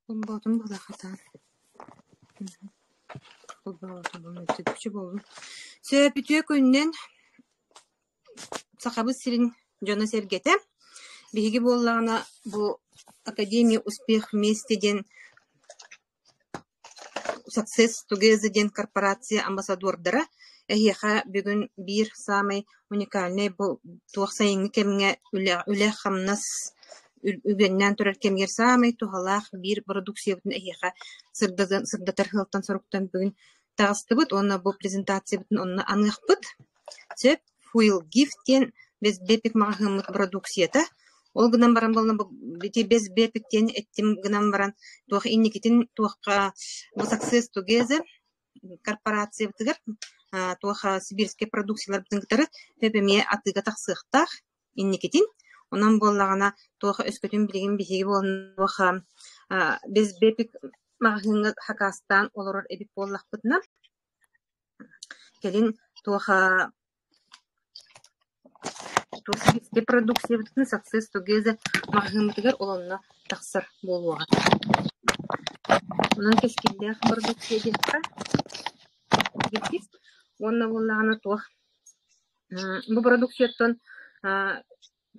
Холбоотум быһыылаах Холбоотум Сөп үтүө күнүнэн Сахабыт сирин дьоно-сэргэтэ. Биһиги буоллаҕына бу Академия успех вместе диэн Success Together диэн корпорация амбассадордара эһиэхэ бүгүн биир саамай уникальнай бу туох сайыҥҥы кэмҥэ үлэ-хамнас үгэннээн турар кэмигэр саамай туһалаах биир бородууксуйабытын эһиэхэ сырдатар сыалтан-соруктан бүгүн таҕыстыбыт уонна бу презентациябытын онно аныахпыт. Сөп, Fuel Gift диэн Безбепик маҕаһыыммыт бородууксуйата. Ол гынан баран буолла ити Безбепик диэн эттим гынан баран туох инникитин туохха бу Success Together корпорациябытыгар туох сибирскэй продукцияларбытын кытары сөп эмиэ атыыга тахсыахтаах инникитин. Онон буоллаҕына туох өскөтүн билигин биһиги буоллаҕына туох Безбепик маҕаһыыҥҥа хакаастаан олорор эбит буоллахпытына Кэлин туох туох продукциябытын Success Together маҕаһыыммытыгар ол онно тахсар буолуоҕа. Онон кэскиллээх продукция диэххэ уонна буоллаҕына туох бу продукцияттан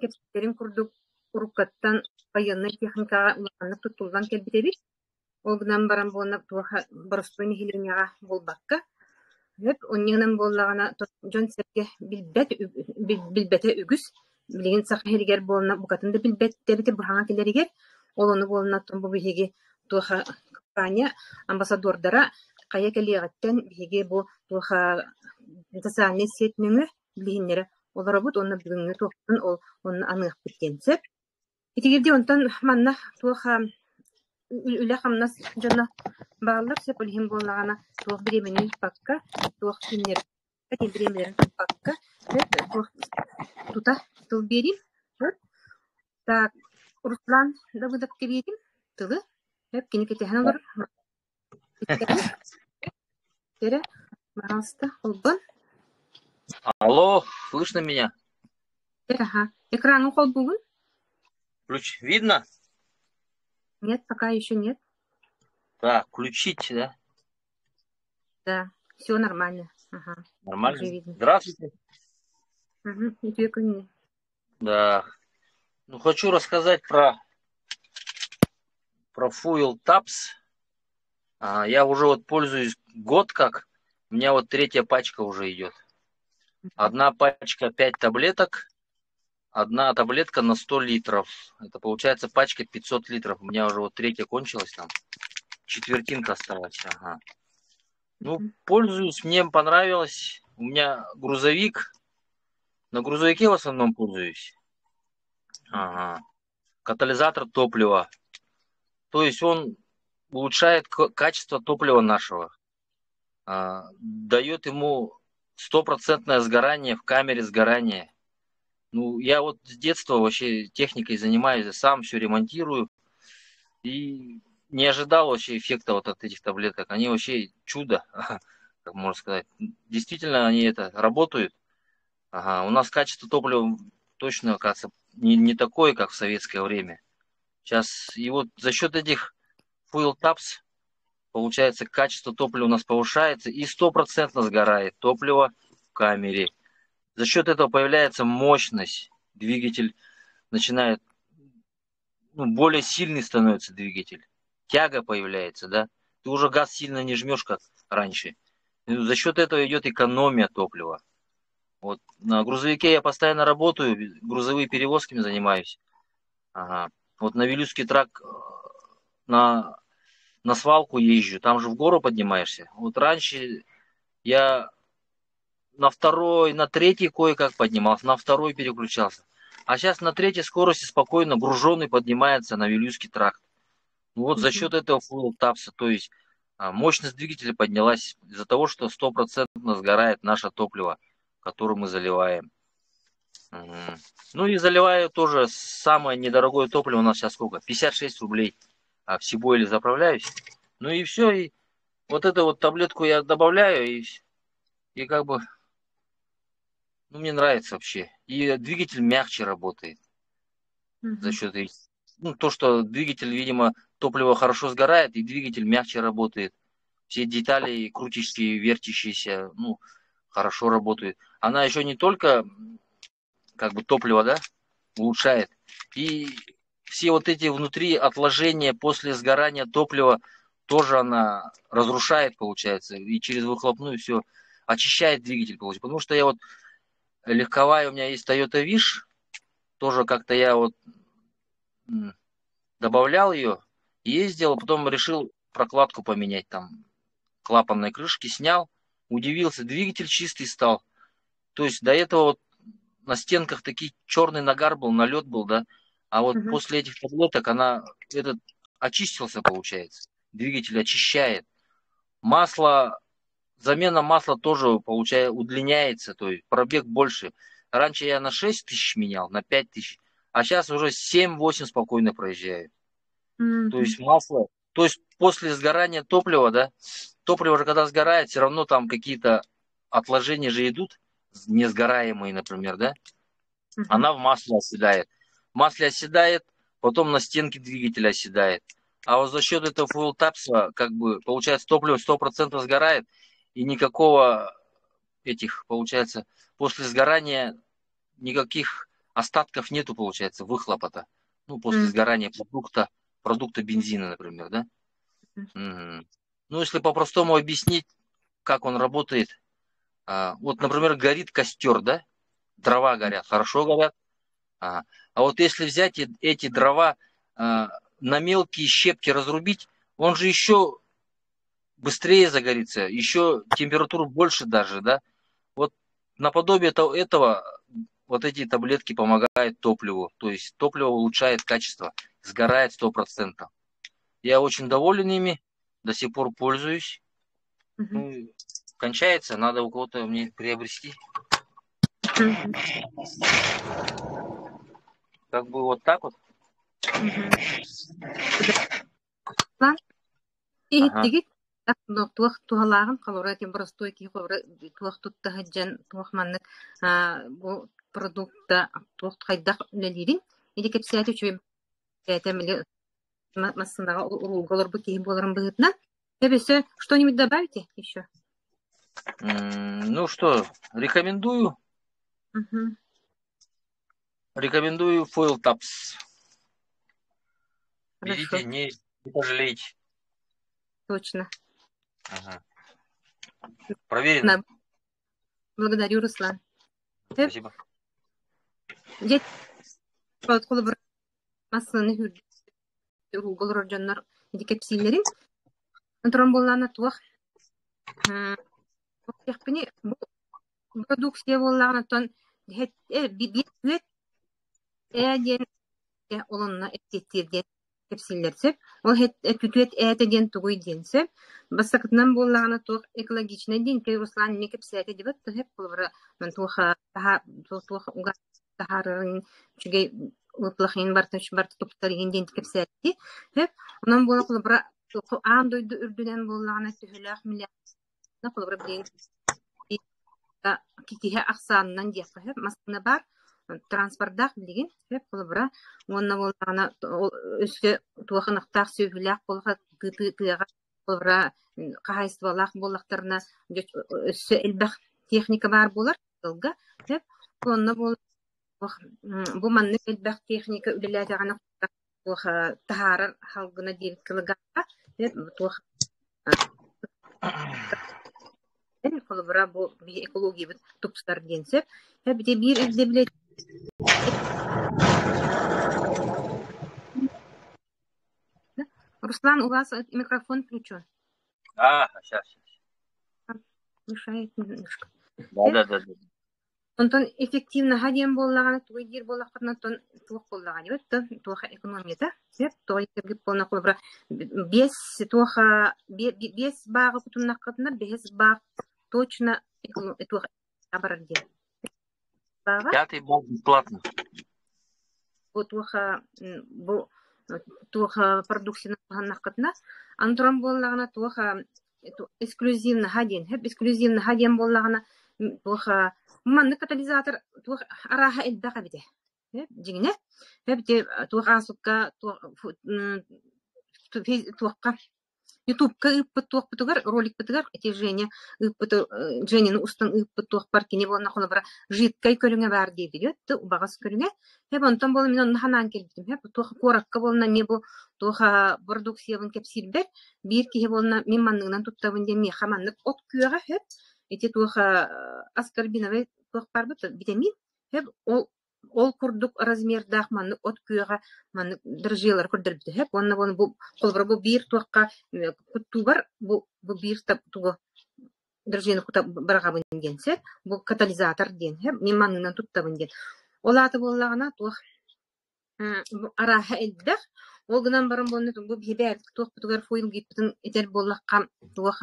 кэпсэтэрин курдук уруккаттан байыаннай техникаҕа улаханнык туттуллан кэлбит эбит. Ол гынан баран буолла туох боростуой нэһилиэнньэҕэ буолбакка, сөп онньугунан буоллаҕына дьон-сэргэ билбэт билбэтэ үгүс. Билигин саха иһигэр буолна букатын да билбэт эбитэ быһаҥа кэлэригэр. Ол ону буолна бу биһиги туох компания амбассадордара хайа кэлиэҕиттэн биһиги бу туох социальнай сеть нөҥүө билиһиннэрэ олоробут уонна бүгүҥҥү туохпутун ол онно аныахпыт диэн сөп. Итигирдии онтон манна туох үлэ-хамнас дьоно бааллар сөп, ол иһин буоллаҕына туох бириэмэни ыыппакка, туох кинилэр бириэмэлэрин туппакка, туох тута тыл биэриим. Так, Руслан Давыдовка биэрим тылы. Сөп, кини кэтэһэн олорор. Эрэ, пожалуйста, холбон. Алло, слышно меня? Ага. Экраны холбугун? Ключ видно? Нет, пока еще нет. Так, включить, да? Да, все нормально. Ага. Нормально. Уже видно. Здравствуйте. Угу. Да. Ну, хочу рассказать про Fuel Tabs. Я уже вот пользуюсь год как. У меня вот третья пачка уже идет. Одна пачка 5 таблеток. Одна таблетка на 100 литров. Это получается пачка 500 литров. У меня уже вот третья кончилась там. Четвертинка осталась. Ага. Ну, пользуюсь, мне понравилось. У меня грузовик. На грузовике в основном пользуюсь. Ага. Катализатор топлива. То есть он улучшает качество топлива нашего. Дает ему стопроцентное сгорание в камере сгорания. Ну, я вот с детства вообще техникой занимаюсь, сам все ремонтирую. И не ожидал вообще эффекта вот от этих таблеток. Они вообще чудо, как можно сказать. Действительно, они это работают. Ага, у нас качество топлива точно, оказывается, не такое, как в советское время. Сейчас и вот за счет этих Fuel Tabs, получается, качество топлива у нас повышается и стопроцентно сгорает топливо в камере. За счет этого появляется мощность. Двигатель начинает, ну, более сильный становится двигатель. Тяга появляется, да. Ты уже газ сильно не жмешь, как раньше. И за счет этого идет экономия топлива. Вот на грузовике я постоянно работаю, грузовые перевозками занимаюсь. Ага. Вот на Вилюйский тракт на свалку езжу, там же в гору поднимаешься. Вот раньше я на второй, на третий кое-как поднимался, на второй переключался. А сейчас на третьей скорости спокойно груженный поднимается на Вилюйский тракт. Ну вот за счет этого Fuel Tabs, то есть мощность двигателя поднялась из-за того, что стопроцентно сгорает наше топливо, которое мы заливаем. Угу. Ну и заливаю тоже самое недорогое топливо у нас сейчас сколько? 56 рублей. В Сибойле заправляюсь. Ну и все. И вот эту вот таблетку я добавляю и как бы, ну, мне нравится вообще. И двигатель мягче работает за счет Ну, то, что двигатель, видимо, топливо хорошо сгорает, и двигатель мягче работает. Все детали крутящиеся, вертящиеся, ну, хорошо работают. Она еще не только как бы топливо, да, улучшает. И все вот эти внутри отложения после сгорания топлива тоже она разрушает, получается, и через выхлопную все очищает двигатель, получается. Потому что я вот легковая у меня есть Toyota Wish, тоже как-то я вот добавлял ее, ездил, а потом решил прокладку поменять там, клапанной крышки снял, удивился, двигатель чистый стал. То есть до этого вот на стенках такие черный нагар был, налет был, да, а вот после этих таблеток она этот очистился, получается. Двигатель очищает. Масло, замена масла тоже, получается, удлиняется, то есть пробег больше. Раньше я на 6 тысяч менял, на 5 тысяч, а сейчас уже 7-8 спокойно проезжаю. То есть масло, то есть после сгорания топлива, да, топливо же когда сгорает, все равно там какие-то отложения же идут, несгораемые, например, да, она в масле оседает. В масле оседает, потом на стенке двигателя оседает. А вот за счет этого Fuel Tabs, как бы, получается, топливо 100% сгорает, и никакого этих, получается, после сгорания никаких остатков нету, получается, выхлопа-то. Ну, после сгорания продукта бензина, например, да? Ну, если по-простому объяснить, как он работает. Вот, например, горит костер, да? Дрова горят, хорошо горят. А вот если взять эти дрова на мелкие щепки разрубить, он же еще быстрее загорится, еще температуру больше даже, да? Вот наподобие этого вот эти таблетки помогают топливу. То есть топливо улучшает качество, сгорает 100%. Я очень доволен ими, до сих пор пользуюсь. Ну, кончается, надо у кого-то мне приобрести. Как бы вот так вот. Иһиттигит туох туһалааҕын холобура этим боростуой киһи холобура туох тутта сылдьан туох маннык бу продукта туох хайдах үлэлиирин ити кэпсээтэ үчүгэй бэйэтэ били массыынаҕа уруулга олорбут киһи буоларын быһыытынан Эбэсэ что-нибудь добавите еще? Ну что, рекомендую. Рекомендую Fuel Tabs. Берите, не пожалеете. Точно. Ага. Проверено. Благодарю, Руслан. Спасибо. Дьэ, массыынаны уруулга олорор дьоннор ити кэпсииллэрин. Онтон буоллаҕына туох диэхпиний бу продукция буоллаҕына оттон биир ээ диэн ол онно эппиэттиир диэн кэпсииллэр сөп. Ол күтүөт ээтэ диэн тугуй диэн сөп. Бастакытынан буоллаҕына туох экологичнай диэн Руслан эмиэ кэпсээтэ диэбит сөп. Холобура туох туох таһаарарын үчүгэй плохин барыта барыта тупсар иһин диэн кэпсээтэ. Сөп. Онон буола холобура аан дойду үрдүнэн буоллаҕына төһөлөөх миллиард холобура билигин киһи ахсаанынан диэххэ сөп. Массыына баар транспордаах билигин сөп холобура уонна буоллаҕына өссө туох ынахтаах сүөһүлээх буоллаха тыаҕа холобура хаһаайыстыбалаах буоллахтарына өссө элбэх техника баар буолар сылга сөп. Онно бу маннык элбэх техника үлэлээтэҕинэ туох таһаарар халгына диэбит кылыгаҕа туох холобура бу экологиябыт тупсар диэн сөп. Эбити биир ирдэбилэ Руслан, у вас микрофон включен. А, сейчас, сейчас. Мешает немножко. Да, да, да. Онтон эффективноһа диэн буоллаҕына, тугуй диир буоллаххытына, оттон туох буоллаҕа диэбит да, туох экономията, сөп, тоҕо диэтэргит буолна холобура биэс туох биэс бааҕы кутуннаххытына, бэһис баах точно туох барар диэн. Бааҕа Пятый бак бесплатно. Бу туох бу туох продукцияны туһаннаххытына, аны туран буоллаҕына туох эксклюзивноһа диэн, сөп эксклюзивноһа диэн буоллаҕына туох маннык катализатор туох арааһа элбэх эбитэ. Дьиҥинэ, ити туох аасыкка туохха Ютубка ыыппыт туохпутугар, роликпытыгар ити Женя ыыппыт Женяны устан ыыппыт туохпар кини буолна холобура жидкай көрүҥэ баар диэбит убаҕас көрүҥэ. Хэп онтон буолан мин онно санаан кэлбитим. Хэп туох куоракка буолна эмиэ бу туох бородууксуйабын кэпсиирбэр биир киһи буолна мин манныгынан туттабын диэн миэхэ маннык от күөҕэ хэп ити туох аскорбиновай туох баарбыт битэмиин хэп ол Ол курдук размердаах маннык от күөҕэ маннык дрожжелары көрдөрбүтэ сөп уонна бу холобура бу биир туохха куттуубар бу бу биир тугу дрожжены кута быраҕабын диэн сөп бу катализатор диэн сөп мин маннынан туттабын диэн. Ол аата буоллаҕына туох арааһа элбэх ол гынан баран буолна бу биһи бэйэбит туохпутугар фуилгиппытын этэр буоллахха туох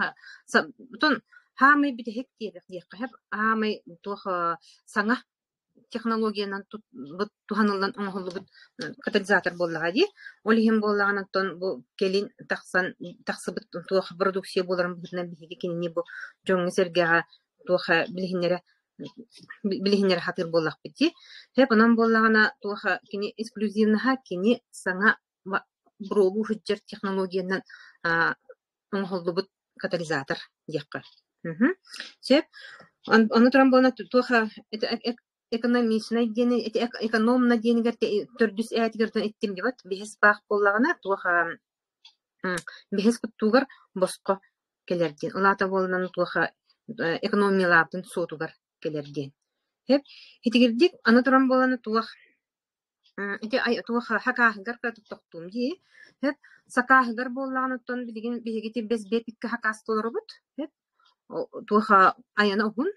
хаамай бүтэһик диэххэ сөп хаамай туох саҥа технологиянан туһаныллан оҥоһуллубут катализатор буоллаҕа дии. Ол иһин буоллаҕына оттон бу кэлин тахсан тахсыбыт туох продукция буоларын быһыытынан биһиги кинини бу дьоҥҥо-сэргэҕэ туох билиһиннэрэ билиһиннэрэ сатыыр буоллахпыт дии. Сөп онон буоллаҕына туох кини эксклюзивнаһа кини саҥа буруолуу сылдьар технологиянан оҥоһуллубут катализатор диэххэ. Сөп. Ону туран буолна туох экономичнай диэни ити экономно диэнигэр төрдүс ээтигэр иттим дебат биһис баах буоллаҕына туох биһис куттуугар босхо кэлэр диэн. Ол аата буолунан туох экономиялаабытын суотугар кэлэр диэн. Сөп. Итигирдик аны туран буолана туох Ити туох хакааһыгар тохтуум дии. Сөп. Сакааһыгар буоллаҕына оттон билигин биһиги бэс биэпиккэ хакаас толоробут. Сөп. Туох айана уһун.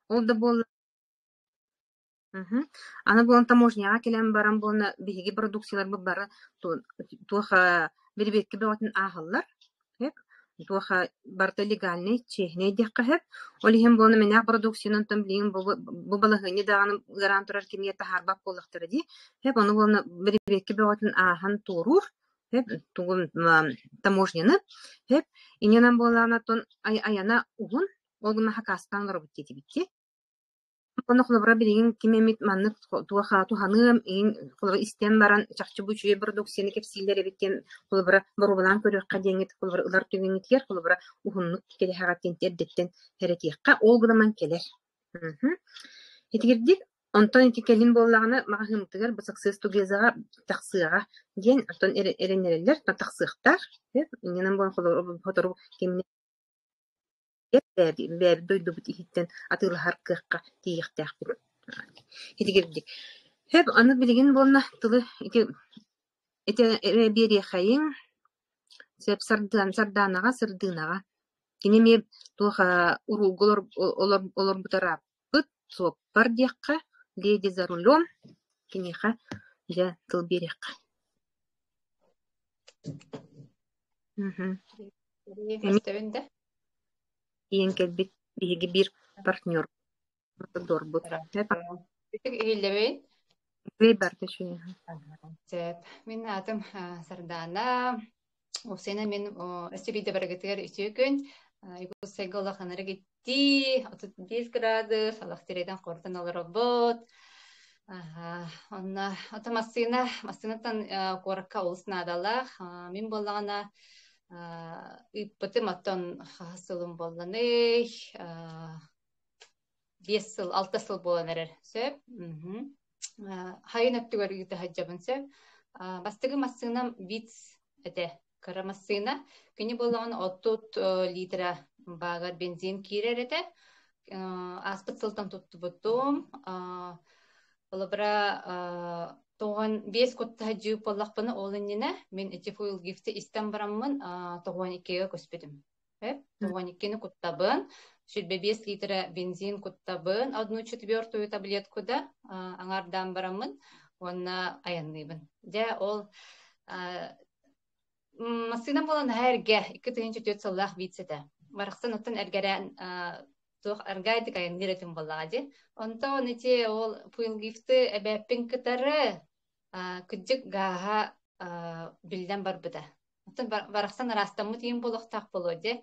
Ол да буолла Аны буолан таможняҕа кэлэн баран буолна биһиги продукцияларбыт бары туох бирибиэккэ бөҕөтүн ааһаллар. Сөп. Туох барыта легальнай, чиэһинэй диэххэ сөп. Ол иһин буолан мэнээх продукциянан оттон билигин бу бу балаһыанньа даҕаны ыараан турар кэмигэр таһаарбат буоллахтара дии. Сөп, ону буолан бирибиэккэ бөҕөтүн ааһан туоруур. Сөп, тугун таможняны. Сөп, инньэнэн буоллаҕына оттон айана уһун, ол гына хакаастаан олоробут диэтибит дии. Ону холобура билигин ким эмит маннык туох туһаныам иһин холобура истэн баран чахчы бу үчүгэй продукцияны кэпсииллэр эбит диэн холобура боруобалаан көрүөххэ диэҥҥит холобура ылар түгэҥҥитигэр холобура уһуннук кэлиһэҕит диэн эрдэттэн сэрэтиэххэ ол гынан кэлэр. Итигирдик онтон ити кэлин буоллаҕына маҕаһыыммытыгар бу Success Together-ҕа тахсыаҕа диэн оттон эрэннэрэллэр тахсыахтаах. Иннинэн буолан холобура сотору кэминэн Бэйэбит дойдубут иһиттэн атыылаһар кыахха тиийиэхтээхпит. Итигирдик. Сөп, аны билигин буолла тылы ити ити биэриэхэйиҥ сөп Сардаан Сардаанаҕа Сырдыынаҕа. Кини эмиэ туох уруулга олор олорбута ырааппыт, суоппар диэххэ, леди за рулем киниэхэ дьэ тыл биэриэххэ. Көстөбүн да? Тиийэн кэлбит биһиги биир партнер дорбут. Иһиллэбин. Үчүгэй барда үчүгэй. Сөп. Мин аатым Сардаана. Уопсайынан мин өссө биирдэ барыгытыгар үтүө күн. Якутскайга улаханнары гиттии, 35 градус, алах тирэйдэн хортон олоробут. Онно ото массыына, массыынаттан куоракка олус наадалаах. Мин буоллаҕына ыыппытым оттон хаһыс сылым буолланый? 5 сыл, 6 сыл буолан эрэр. Сөп. Хайын өттүгэр ыыта сылдьабын сөп. Бастакы массыынам Виц этэ. Кыра массыына. Кини буоллаҕына 30 литра баагар бензин киирэр этэ. Ааспыт сылтан туттубутум. Холобура, тоҕон биэс куттаһа дьип буоллахпына, ол иннинэ мин ити фуйл гифты истэн бараммын 92-гэ көспүтүм. 92-ни куттабын, 25 литра бензин куттабын, одну четвертую таблетку да аҥаардаан бараммын уонна айанныыбын. Дьэ, ол Массыынам буолан наһаа эргэ, 2004 сыллаах Виц этэ. Барахсан оттон эргэрэн туох аргаайдык айанныыр этим буоллаҕа дии. Онтон ити ол пуилгифты эбээппин кытары кырдьык гааһа биллэн барбыта. Оттон барахсан ыраастаммыт ийэм буолуохтаах буолуо дии.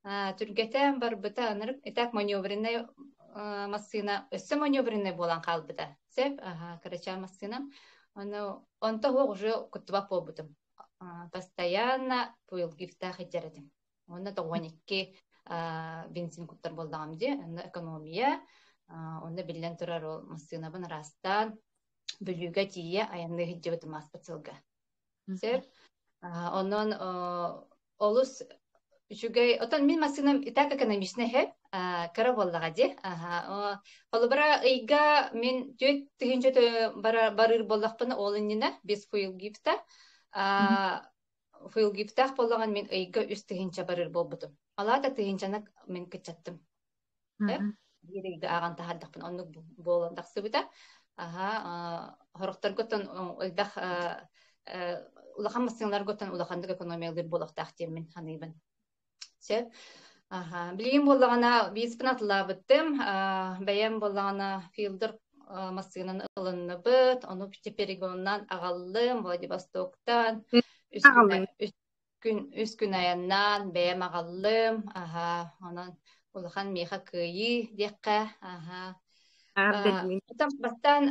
Түргэтэн барбыта, ынырык итак маневреннай массыына өссө маневренный буолан хаалбыта. Сөп, аха, кырачаан массыынам. Ону онто суох уже куттубат буолбутум. Постоянно пуйлгифтаах илдьэр этим. Уонна 92 бензин куттар буоллаҕым дии. Онно экономия, онно биллэн турар ол массыынабын ыраастаан Бүлүүгэ тиийэ айанныы сылдьыбытым ааспыт сылга. Сөп. Онон олус үчүгэй. Отон мин массыынам и так экономичный һэ. Кыра буоллаҕа дии. Холобура ыйга мин 4000 барыыр буоллахпына ол иннинэ без фуилгифта фуилгифтаах буоллаҕын мин ыйга 3000 барыыр буолбутум. Алаата тыһыынчаны мин кыччаттым. Биир ыйга ааҕан таһаардахпына оннук буолан тахсыбыта. Аһа, сорохторгуттан элбэх улахан массыыналаргыттан улаханнык экономиялыыр буолуохтаах диэммин саныыбын. Сөп. Аха, билигин буоллаҕына визпин атылаабыттым. Бэйэм буоллаҕына Филдер массыынаны ылынныбыт, ону перегоннаан аҕаллым Владивостоктан. Үс күн, үс күн үс күн айаннаан бэйэм аҕаллым. Аһа, онон улахан миэхэ кыайыы диэххэ. Аһа. Бастаан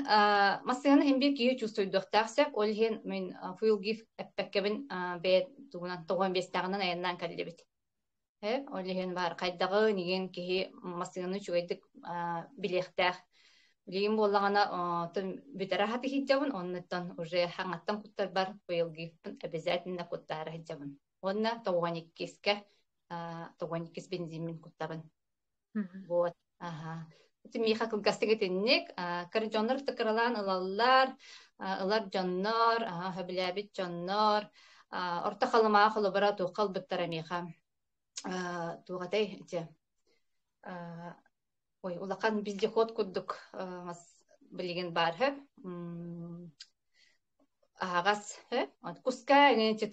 массыынаны иһин биир киһи чувствуйдуохтаах сөп. Ол иһин мин fuel gift эппэккэбин бэйэ тугунан тоҕуон биэстээҕинэн айаннаан кэллибит. Ол иһин баар хайдаҕын игин киһи массыынаны үчүгэйдик билиэхтээх. Билигин буоллаҕына бүтэрэ хат иһийдьэбин, оннуттан уже хаҥаттан куттарбар быйылгыыппын обязательно куттаара сылдьабын. Уонна 92-скэ 92 бензиммин куттабын. Вот. Аха. Ити миэхэ кылгастык итинник. Кыр дьоннор кыралаан ылаллар, ылар дьоннор, сөбүлээбит дьоннор. Орто Халымаҕа холобура туохха ылбыттара миэхэ туох этэй ити ой улахан вездеход курдук билигин баар һө аһаҕас куска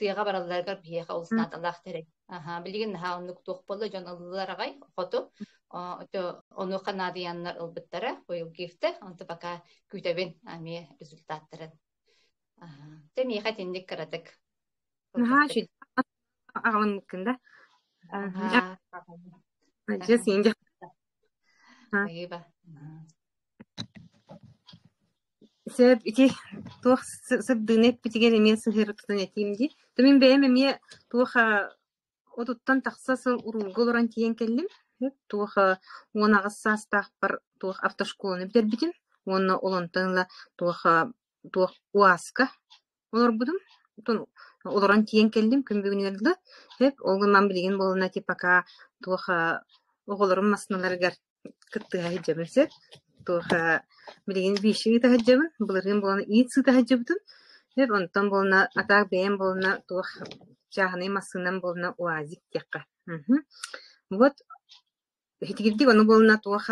тыаҕа баралларыгар биһиэхэ олус наадалаах тэрил. Аһа, билигин наһаа оннук туох буолла дьон ыллылар аҕай хоту онуоха наадыйаннар ылбыттара быйыл гифтэ онто пока күүтэбин эмиэ результаттарын. Аһа, Тэ миэхэ итинник кыратык Наһаа кылгастык. үчүгэй аҕаламмыккын да? Аһа. Дьэ сиэн Спасибо. Сөп ити туох сырдыыны эппитигэр эмиэ сыһыары тутан этиим дии. То мин бэйэм эмиэ туох отуттан тахса сыл уруулга олорон тиийэн кэллим. Туох 18 саастаахпар туох автошколаны бүтэрбитим уонна ол онтон ыла туох туох УАЗ-ка олорбутум. Оттон олорон тиийэн кэллим күн бүгүнүгэр дылы. Сөп ол гынан билигин буоллаҕына типа пока туох оҕолорум массыыналарыгар кыттыһа сылдьабын сөп. Туох билигин биирсэ ыыта сылдьабын, былырыын буолан иит сыыта сылдьыбытым. Сөп онтон буолна а так бэйэм буолна туох чааһынай массыынам буолна УАЗик диэххэ. Мхм. Вот Итигирдик ону буолна туох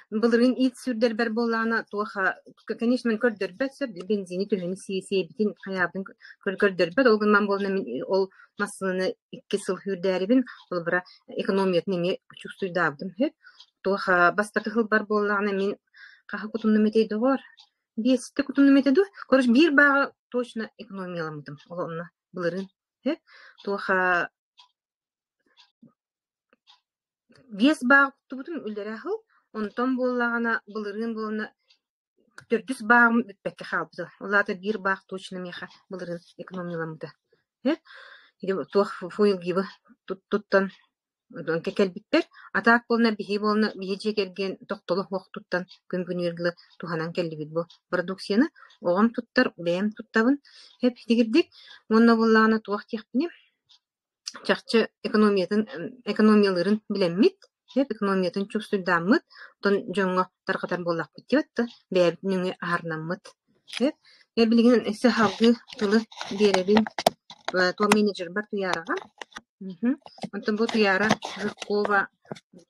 былырыын иит сүүрдэрбэр буоллаҕына туох конечно мин көрдөрбөт сөп бензини төһөнү сиэбитин хайаабытын көрдөрбөт ол гынан буолна мин ол массыынаны икки сыл сүүрдээрибин холобура экономиятын эмиэ чувствуйдаабытым үһү туох бастакы сылбар буоллаҕына мин хаһы кутуннум этэй доҕоор биэстэ кутуннум этэ дуу короче биир бааҕы точно экономияламмытым ол онно былырыын үһү туох Биэс бааҕы куттубутум үллэрэ аһыл, онтон буоллаҕына былырыын буолна төрдүс бааҕым бүппэккэ хаалбыта. Ол аата биир баах точно миэхэ былырыын экономияламмыта. Туох фуилгивы туттан кэлбиттэр. А так буолна биһи буолна биһи дьиэ кэргэн тохтоло суох туттан күн күнүгэр дылы туһанан кэллибит бу продукцияны. Оҕом туттар, бэйэм туттабын. Эп итигирдик. Уонна буоллаҕына туох диэхпиний Чахчы экономиятын экономиялыырын билэммит, экономиятын чувствуйдааммыт, оттон дьоҥҥо тарҕатар буоллахпыт диэбит да, бэйэбит нөҥүө аһарынаммыт. Билигин өссө салгыы тылы биэрэбин туох менеджербар Туйаараҕа. Онтон бу Туйаара Жиркова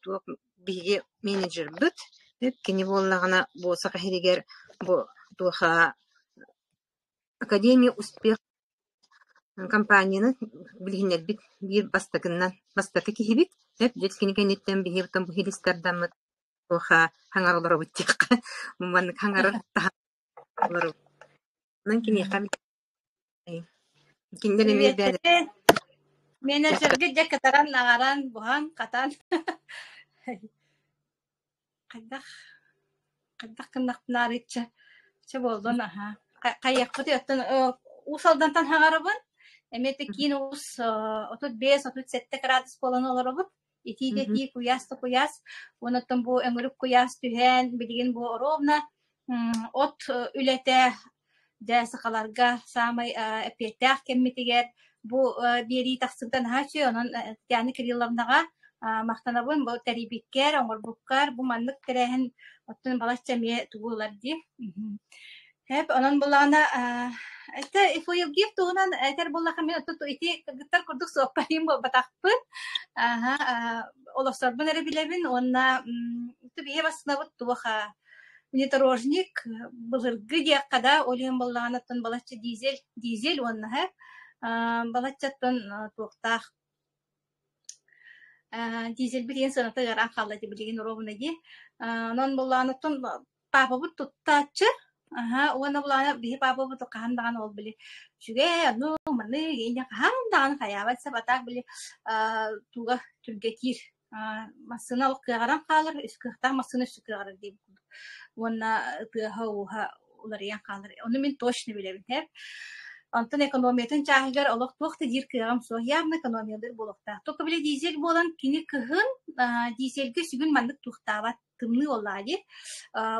туох биһиги менеджербыт. Кини буоллаҕына бу Саха сиригэр бу туох Академия успех Компанияны билиһиннэрбит биир бастакыннан бастакы киһибит эп дьэ кини кэнниттэн биһиги оттон бу хилистардаммыт туоха хаҥар олоробут диэххэ маннык хаҥарар таһа олоробут онон киниэхэ кинилэр эмиэ бэйэлэрэ Приветтэри. Менеджергэ дьэ кытаран, аҕаран, буһан, хатан. Хайдах хайдах гыннахпына арыычча чэ буоллун аһаа. Хайыахпытый оттон Уус Алдантан хаҥарабын. Эмиэ да киин улуус 35-37 градус буолан олоробут. Итии да итии, куйаас да куйаас. Уонна оттон бу өҥүрүк куйаас түһэн, билигин бу ровно от үлэтэ дьэ сахаларга саамай эппиэттээх кэммитигэр бу биэрии тахсыбыта наһаа үчүгэй. Онон Татьяна Кирилловнаҕа махтанабын бу тэрийбиккэр, оҥорбуккар. Бу маннык тэрээһин оттон балачча эмиэ тугу ылар дии. Эп, онон булаана это Ифуевгив туһунан этэр буоллахха мин оттон ити кыргыттар курдук суоппайым буолбатахпын. Аха, олохсорбун эрэ билэбин уонна биһи массыынабыт туох внедорожник былыргы диэххэ да, ол иһин буоллаҕына оттон балачча дизель, дизель уонна балачча оттон туохтаах дизельбит иһин сыаната ыараан хаалла ити билигин ровно дии. Онон буоллаҕына оттон паапабыт туттааччы, аһа, уонна былаана биһи паапабыт хаһан даҕаны ол били үчүгэй, ону маны инньэ хаһан даҕаны хайаабат сап, а так били туга түргэтиир массыына олох кыаҕыран хаалар, үс кыахтаах массыына үс кыаҕырар диэбит курдук. Уонна тыаһа-ууһа уларыйан хаалар. Ону мин точно билэбин һэ. Онтон экономиятын чааһыгар олох туох да диир кыаҕым суох. Явно экономиялыыр буолуохтаах. Только били дизель буолан кини кыһын дизельгэ сүгүн маннык туохтаабат тымныы буоллаҕа дии,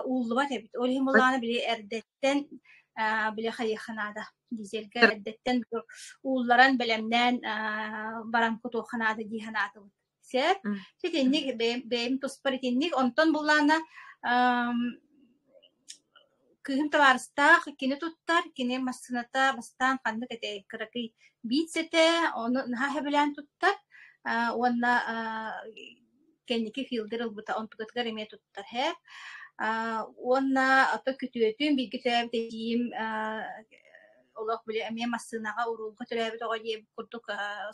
ууллубат эбит. Ол иһин буоллаҕына били эрдэттэн били хайыахха наада. Дизельгэ эрдэттэн уулларан бэлэмнээн баран кутуохха наада дии санаатыбыт. Сөп. Итинник бэйэм, бэйэм туспар итинник. Онтон буллаана кыыһым табаарыстаах, кини туттар, кини массыыната бастаан ханнык этэй, кыракый биитс этэ, ону наһаа сөбүлээн туттар уонна кэнники Филдер ылбыта, онтукатыгар эмиэ туттар һэ. Уонна ото күтүөтүм, бииргэ төрөөбүт эдьиийим олох били эмиэ массыынаҕа уруулга төрөөбүт оҕо диэбит курдук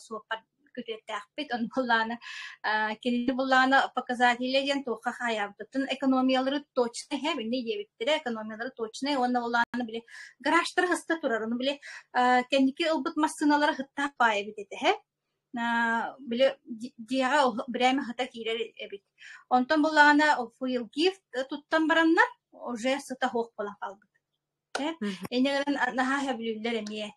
суоппар күтүөттээхпит. Ону буллаана кинини буллаана показателя диэн туохха хаайаабытын экономиялары точно һэ инни диэбиттэрэ экономиялары точнай уонна буллаана били гаражтара сыста турар ону били кэнники ылбыт массыыналара сыттаах баай эбит этэ һэ били дьиэҕэ бирээмэ сыта киирэр эбит. Онтон буллаҕына фуилгифт туттан бараннар уже сыта суох буолан хаалбыт. Инньэ гынан наһаа сөбүлүүллэр эмиэ.